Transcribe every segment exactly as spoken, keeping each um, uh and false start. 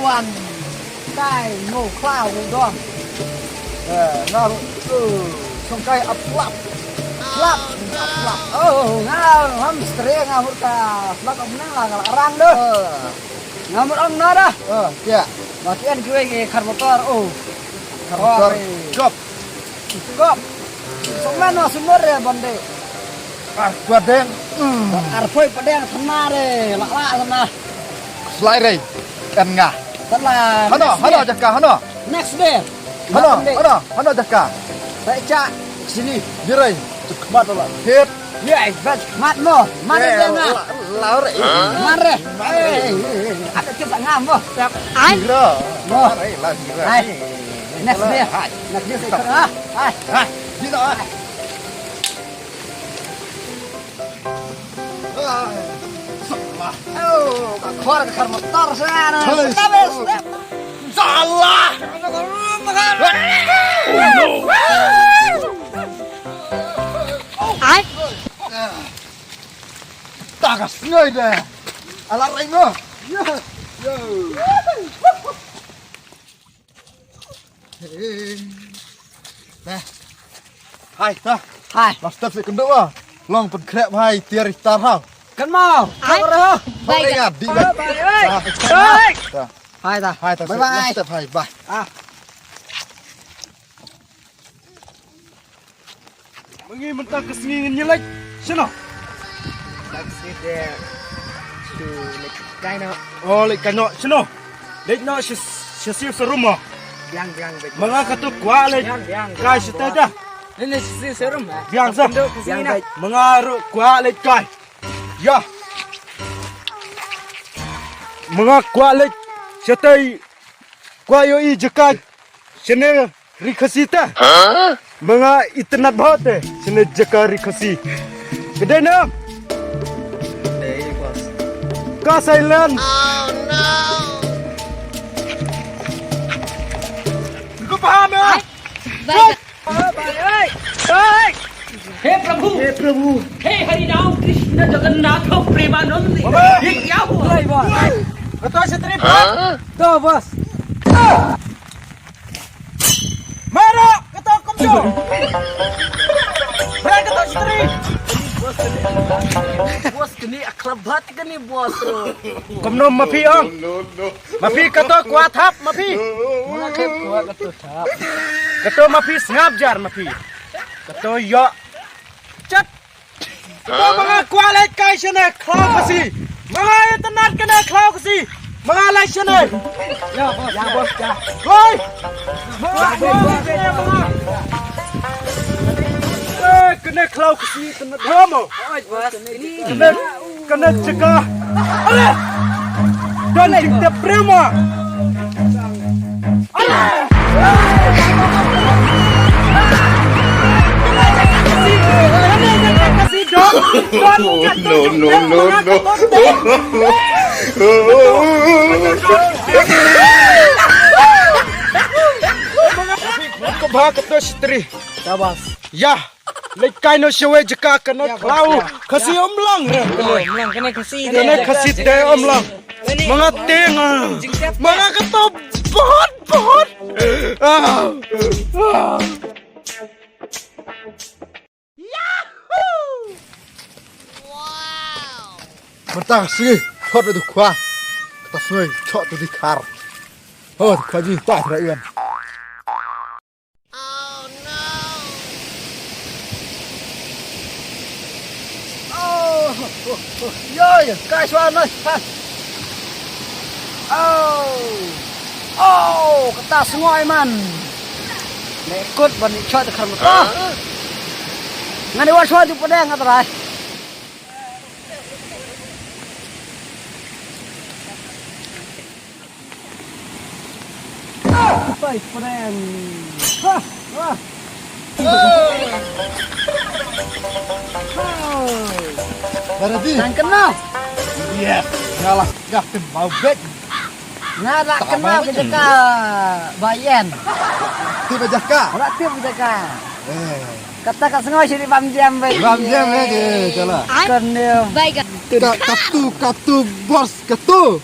Wan kai ngo khlaw ngo dong. Eh, nga ru, eh, song kai ap lap. Lap, ap lap. Oh, nga ham stre nga mur ka lap ap nang la nga rang deh. Eh. Nga mur ong na dah. Eh, ya. Maki an kiwei ki khar motor. Oh. Khar motor. Kop. Kop. Song man no sumur ya bande. Ah, padeng. Hmm. Ar poi padeng sana re. Lak lak sana. Slai re. Kan nga. Sana. Hano, hano jaka, hano. Next day. Hano, hano, hano jaka. Sai cha sini. Jirai. Khmat la. Hit. Ya, bas khmat mo. Mana dia nga? Lar. Mare. Eh, ada kita ngam mo. Ai. Jira. Mo. Mare la jira. Ai. Next day. Hai. Next day saya ikut ah. Hai. Hai. Jira. Oh, ka khor ka khar motor sana. Hai. Salah. Ai. Ta ka snoi de. Ala ring mo. Yo. Yo. Hai ta. Hai. Master si kendo wa. Long pen krep hai tiar tar ha. Kan mau. Ai. Bai ga di ba. Bai. Hai ta. Hai ta. Bye bye. Master hai bye. Ah. Mangi mynta ka sngi ngin ïa leit shano? Leit sih deh. Shu leit kai noh. Oh, leit kai noh shano? Leit noh sha sha siew sha rum mo. Biang biang beit. Ma nga kato kwah leit kai shatei da. Leit sha siew sha rum. Biang sa. Ma nga ruh kwah leit kai. Ïa. Ma nga kwah leit shatei. Kwah ïohi jaka shane ri Khasi te. Ma nga itynnad bha te shane jaka ri Khasi. Ka dei ne em? Ka silent. Ko paham ya? हे प्रभु, हे प्रभु, हे हरि राम कृष्ण जगन्नाथ प्रेमानंद, ये क्या हुआ? Kata shatri. To bas. Mara kata kumno. Mara kata shatri. Bos kini akrab bhat kini bos. Kumno ma phi ong? Ma phi kato kwah thap ma phi. Kato ma phi sngap jar ma phi. Kato ïoh. Chat. Kato ma nga kwah leit kai shane khlaw Khasi. Ma nga itynnad kane khlaw Khasi. Ma nga leit shane. Ya bos, ya bos, ya. Hoi. Ma nga kwah leit shane ma nga. Eh, kane khlaw Khasi itynnad ha mo. Kane Kane jaka. Ale. Don jingtep prema. Ale. No, no, no, no. Ko ba ka to shatri. Tabas. Ya. Leit kai noh shawei jaka kane khlaw Khasi um lang re. Kane Khasi te um lang. Ma nga te nga. Ma nga kato bahut bahut. Mynta sngi chot tu khwa. Kata sngi chot tu di khar. Ho khwa ji ta ra ian. Oh, oh, oh, yo, yo, ka shwa noi, ha. Oh, oh, kata sngoi man. Ne kut ban ni chot khar mata. Ngani wa shwa ju padang atrai. Pai pren. Ha, ha. Barati. Nang kena. Yes. Ngalah gak mau bek. Nga rak kena ke jaka bayen. Ti ba jaka. Rak ti ba jaka. Eh. Kata ka sngoi sini bam jam bayen. Bam jam bayen, eh, jala. Kena. Baik. Ka-, katu, katu, bos, katu.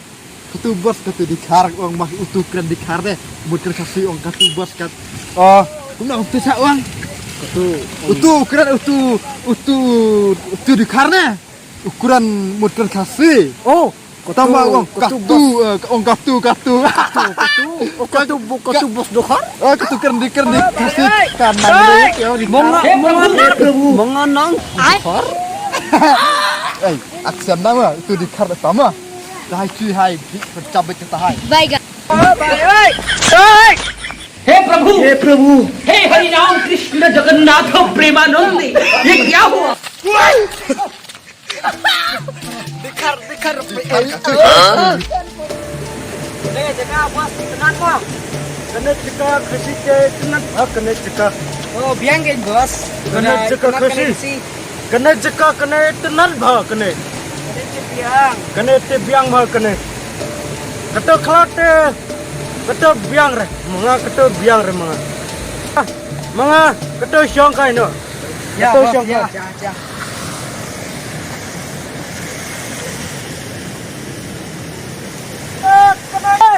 Katu bos katu dkhar, ong ma utu kren dkhar de. Mut kren Khasi ong katu bos kat. Oh, kumno utu sa ong? Katu. Utu kren utu, utu, utu dkhar ne. Ukuran mut kren Khasi. Oh, tama ong katu, katu bos. Eh, ong katu, katu. Katu, katu, oh, katu bo-, katu bos dkhar? Oh, katu kren di kren di Khasi. Kan nang. Monga, monga nang. Monga nang. Ai. Dkhar. Eh, action nama utu dkhar tama. Dai chui hai, di pecah pecah hai. Bye, guys. हे प्रभु, हे प्रभु, हे हरि राम कृष्ण जगन्नाथ प्रेमानंद, ये क्या हुआ? Dkhar, dkhar. Kane jaka bos itynnad bha. Kane jaka Khasi te itynnad bha kane jaka. Oh, biang ke bos. Kane jaka Khasi. Kane jaka kane itynnad bha kane. Kane te biang. Kane te biang bha kane. Kato khlad te, kato biang re. Manga kato biang re manga. Ah, manga kato shong kai no. Ya, kato bos, shong ya, kai. Ya, ya. Ah, kane.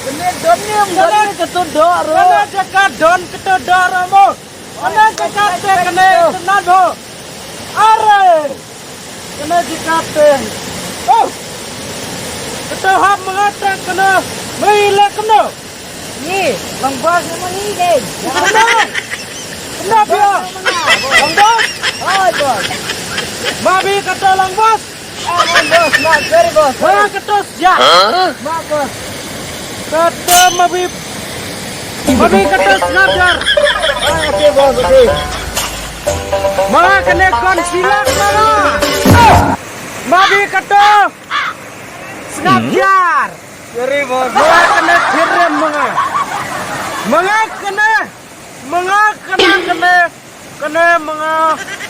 Kane don niam, don niam kato dor ro. Kane jaka don kato dor ro mo. Kane jaka te kane itynnad bha. Are. Kane jaka te. Oh. Kato hap manga te kane. Mai le kumno. Ni, bang bos nama ni deh. Kumno. Kumno pia. Bang bos. Oi bos. Ma bi kato lang bos. Ah, bos, ma, sorry, bos. Ma kato sya. Ma, bos. Kato ma bi. Ma bi kato sngap jar. Ah, okay, bos, okay. Ma kane kon silak ma. Ma bi kato sngap jar. Sorry, bos. Ma kane thirem ma. Ma kane. Manga kane kane kane manga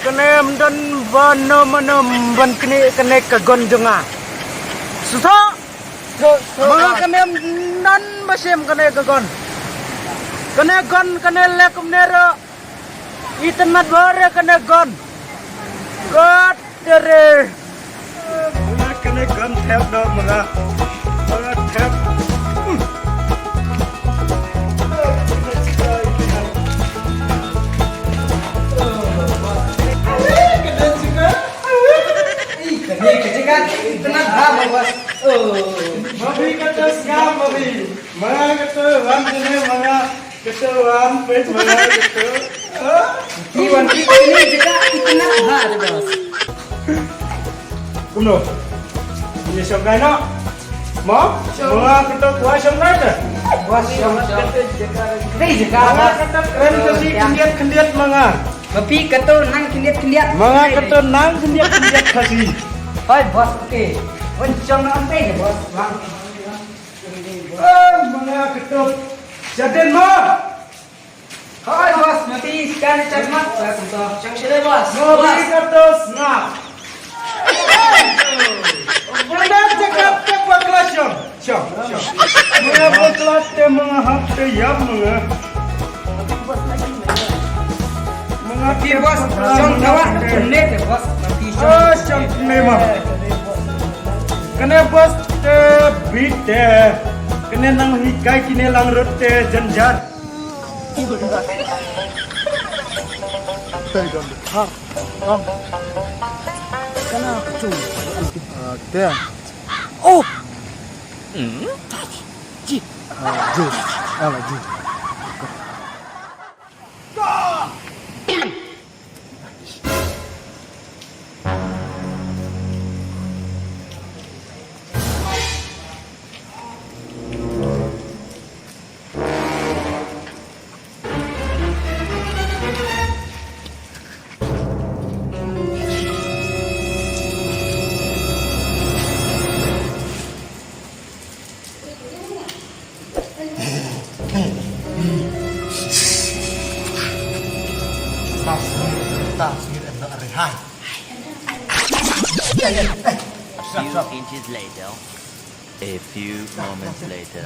kane mdon ba no mano ban kane kane ka gon jong nga. Suso. Manga kane nan ba sem kane ka gon. Kane gon kane le kumne ro. Itynnad bha re kane gon. God. Tere. Manga kane gon thep no manga. Manga thep. Kane ka jaka itynnad bha bos. Oh. Mabi kata sngap mabi. Manga kata wan kane manga. Kata wan peit manga kata. Ah. Ki wan ki kini jaka itynnad bha de bos. Kumno? Ini shong kai no. Mo? Manga kata kuat shong kai te. Bos shong shong. Hei jaka manga kata kren Khasi khyndiat khyndiat manga. Mabi kata nang khyndiat khyndiat. Manga kata nang khyndiat khyndiat Khasi. Hoi bos, okay. Wan shong na ante bos. Lang. Eh, manga kata. Jaden ma. Hai bos, mati sekian cakmat. Saya sentuh. Yang sini bos. Manga kata sngap. Manga cakap tak bakla shong. Shong, shong. Manga bakla te manga hap te yam manga. Manga ki bos, shong dawa. Kene te bos, mati shong. Ah, shong kene ma. Kene bos te bit te. Kene nang hikai kine lang rut te janjar. Tei don de thar. Ong. Kana kacung. Ah, te. Oh. Hmm? Ji. Ah, ji. Ala ji. Few inches later. A few moments later.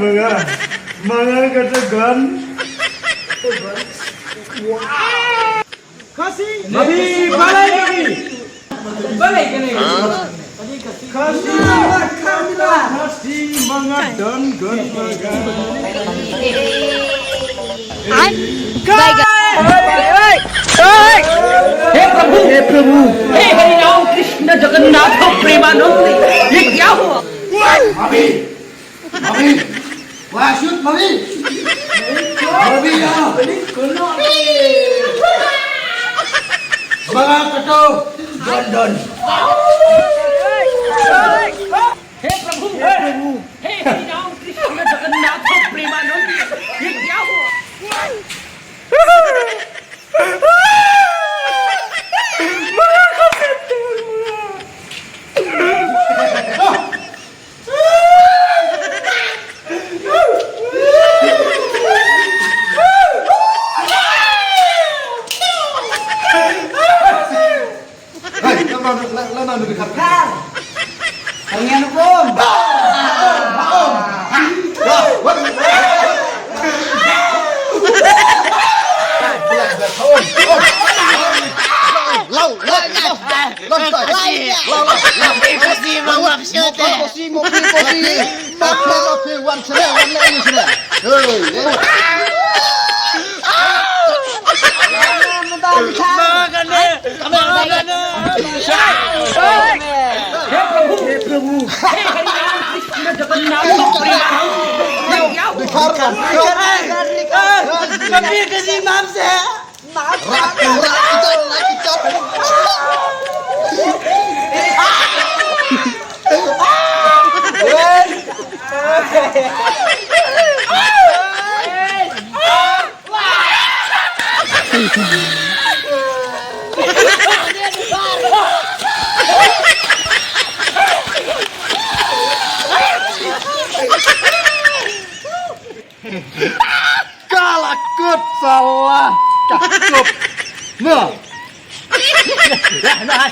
ma nga. Ma nga kata gun. Khasi. Mami, balai kami. Balai kami. Khasi. Khasi. Khasi ma nga don gun ma nga. हे प्रभु, हे प्रभु, हे हरि राम कृष्ण जगन्नाथ प्रेमानंद, ये क्या हुआ? अभी, अभी, वासुत अभी, अभी यहाँ, बड़ा कटो, दंडन। हे प्रभु, हे प्रभु, हे हरि राम कृष्ण जगन्नाथ प्रेमानंद, ये क्या हुआ? Hai, lama, lama, lama, lama, Kar. Kar ngian hukum. Wah, wah. Lau, lau, lau. Lau, lau, lau. Lau, lau, lau. Kasi, mama, kasi, mama, kasi. Mama, kasi, wan sene, wan le, wan sene. Hey, hey. हे प्रभु, हे प्रभु, हे हरि राम कृष्ण जगन्नाथ प्रेमानंद। कभी किसी नाम से Ka la kut salah. Ka kut. Nah. Nah, nah.